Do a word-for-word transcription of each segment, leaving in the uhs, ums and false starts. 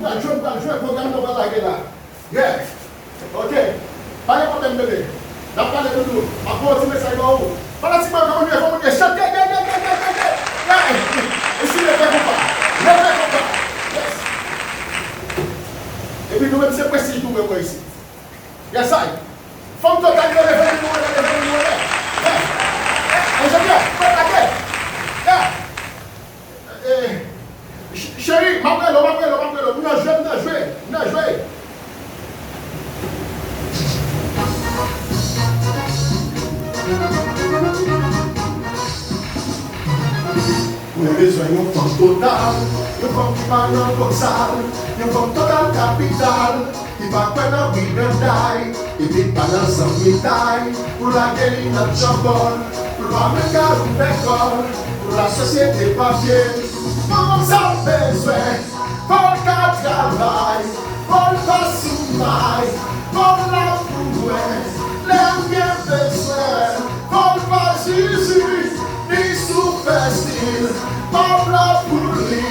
Pral jwe, pral jwe, pwogram nan pral lage la. Yeah. Ok. Pa gen pwoblèm, bebe. N ap pale, doudou. M ap voye yon ti mesaj ba ou. Fanatik mwen, kòman nou ye? Kòman nou ye? Chante, yeah, yeah, yeah, yeah, yeah, yeah, yeah. Yeah. E si leve konpa. Leve konpa. Yes. Epi nou menm, se prestij nou menm, mwen isi. Yes, I. Fanm total, yo leve, yo leve, yo leve. Yeah. Yeah. Enjenyè, fè lage. Yeah. Eh, ch-, cheri, m ap rele w, m ap rele w, m ap rele w. M nan jwe, m nan jwe, m nan jwe. Mwen bezwen yon fanm total, yon fanm ki pa nan kòk sal, yon fanm total kapital. Li pa kwè nan briganday, epi li pa nan zanmitay. Pou lage li nan tchòbòl, pou l pa menm ka ouvè kò l, pou lasosyete pa fye l. Fanm sa bezwen, fò l ka travay, fò l pa sou may, fò l la pou mwen. Lè m gen bezwen, fò l pa zizi, ni sou fè stil, m ap la pou li.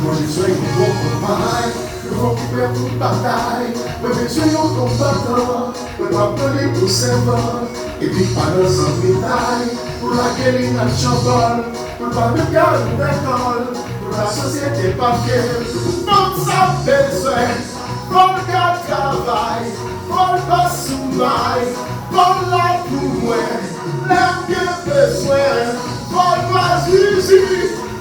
Mwen bezwen yon bon konpay. Yon fanm ki prè pou batay, mwen bezwen yon konbatan, mwen p ap pran li pou sèvan, epi pa nan zanmitay, pou lage li nan tchòbòl, pou l pa menm ka ouvè kò l, pou lasosyete pa fye l. Fanm sa bezwen, fò l ka travay, fò l pa sou may, fò l la pou mwen, lè m gen bezwen, fò l pa zizi.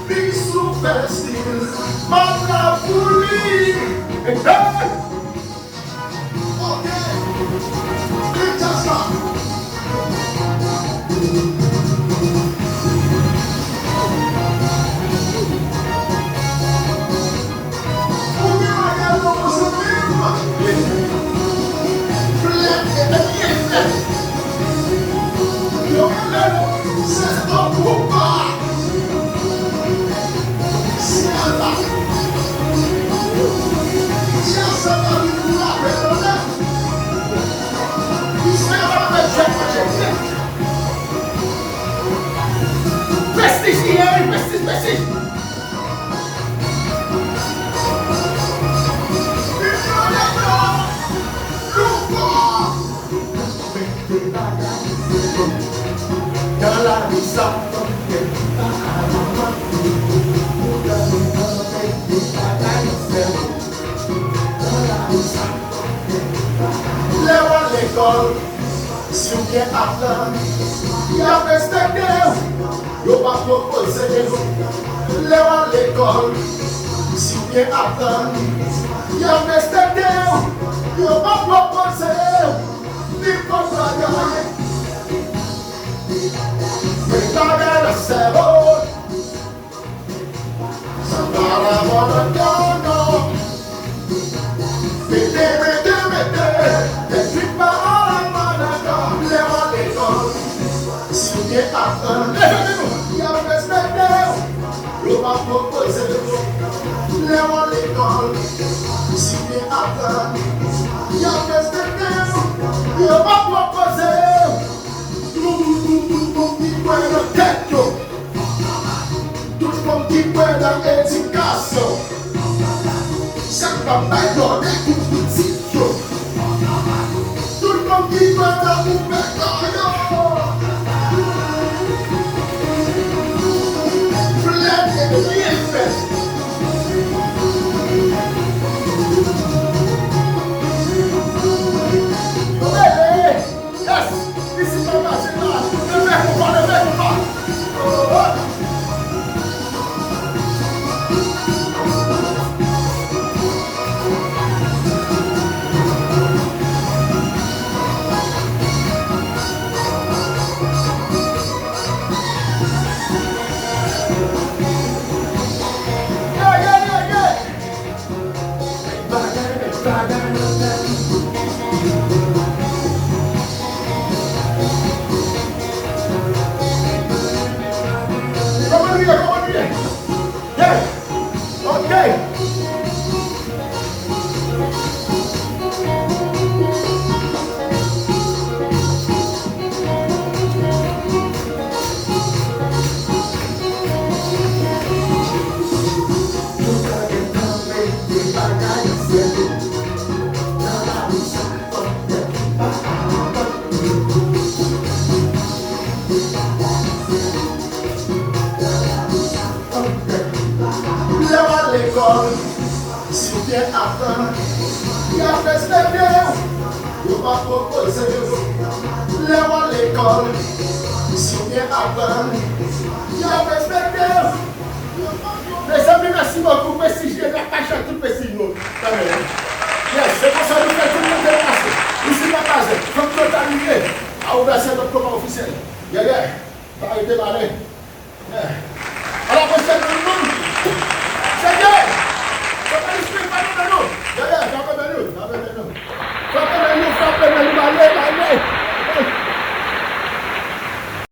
Big Super Steel, m ap la pou li. Hey, hey. Ok. Big Jazz la. Ou gen bagay nou pou sou viv. Flèt e byen flèt. Yo rele l se tankou pa. Syèl la. Syèl sa pa vin pou lapè, tande. Misye pa fè jwèt, mache jwèt. Prestij li ye, wi, prestij, prestij. Dans la vie, ça, lè w al lekòl, si w byen aprann, y ap respekte w. Yo p ap opoze w. Lè w al lekòl, si w byen aprann, y ap respekte w. Yo p ap opoze w. Nenpòt bagay. Men bagay nan sèvo. Sa pa rapò nan kò, non. Mete, mete, mete, èpi pa rapò nan kò. Lè w al lekòl, si w byen aprann, y ap respekte w. Yo p ap opoze w. Lè w al lekòl, si w byen aprann, y ap respekte w. Yo p ap opoze w. Tout, tout, tout, tout moun ki kwè nan tèt yo. Tout fanm ki kwè nan edikasyon. Sa k pa bay lòd pou pitit yo. Tout fanm ki kwè nan ouvè kò yo. Flèt e byen fèt. Yo rele. Yes! Isit pa mache la! Leve konpa, leve konpa! Oh, oh. Lekòl, si w byen aprann, y ap respekte w. Yo p ap opoze w. Lè w al lekòl, si w byen aprann, y ap respekte w. Mezanmi, mèsi bokou. Prestij gen la, pa chak tout prestij nou. Kanmenm. Yes, se konsa nou fè tout kote nou pase. Isi pa pase. Fòk nou ta rive a ouvèsyon lòt konpa ofisyèl. Yeah, yeah. Pa rete pale. Yeah. A la pwochèn, nou